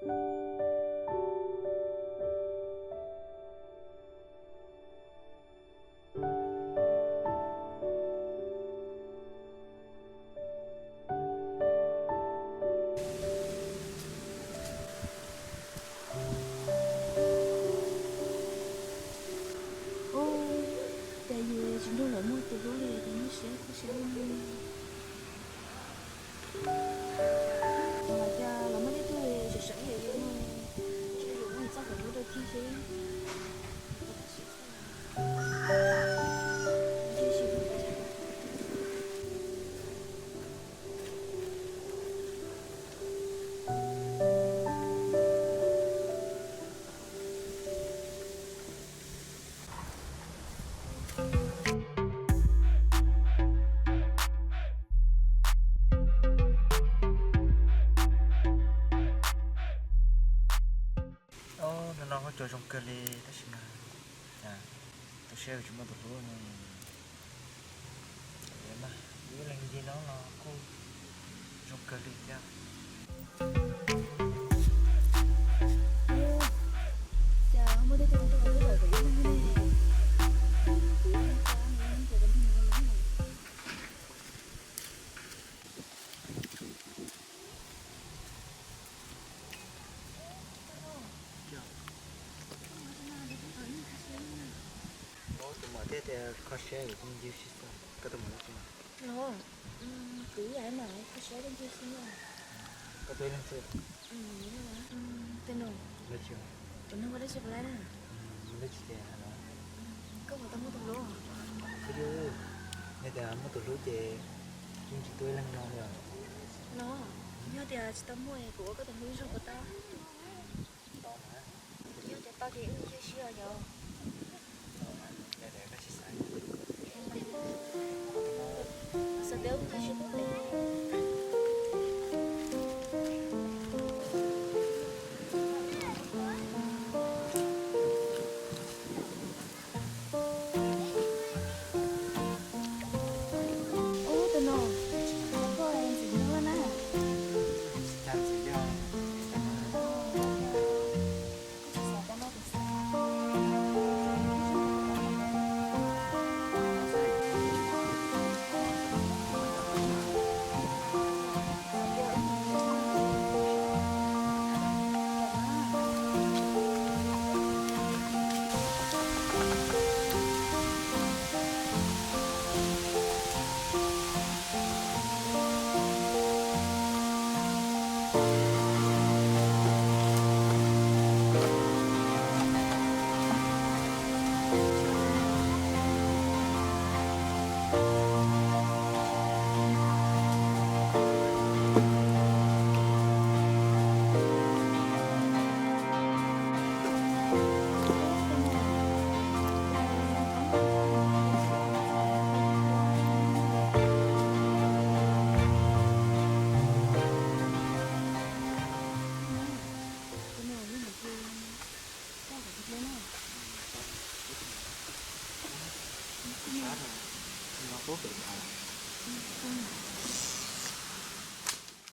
Ub, cas yus tsis nrog lawv muaj tus hlub li, cas muaj siab khuv siab li. Ua cas los muaj tej tug sawv sawv ib yam yus no, ntshe yus muaj txoj kev hlub dua kiag seb. Ob, hnub no kuj cov zoo kawg li tab sis mas, cas tu siab tsis muaj tus hlub no. Ib leeg nce no los kuj zoo kawg li thiab. Tus muam thiaj tias kho siab yus tus me ntsis xwb. Koj tus muam tus tsi mas? Los, kuv ib yam mas kho siab tus ntsis xwb. Koj tus ib leeg xwb. Tus nus, tus nus ua dab tsi puas laib na? Ua dab tsi ces hais los. Koj puas tau muaj tus hlub? Xwb yus, yog tias muaj tus hlub ces yeej tsis tuaj ib leeg no li os. Los, yog tias tsis tau muaj kuv ua koj tus hlub ib zaug puas tau? Yog tias tau ces wb cia siab os yog. Ub, tus nus, koj ntxim hlub na.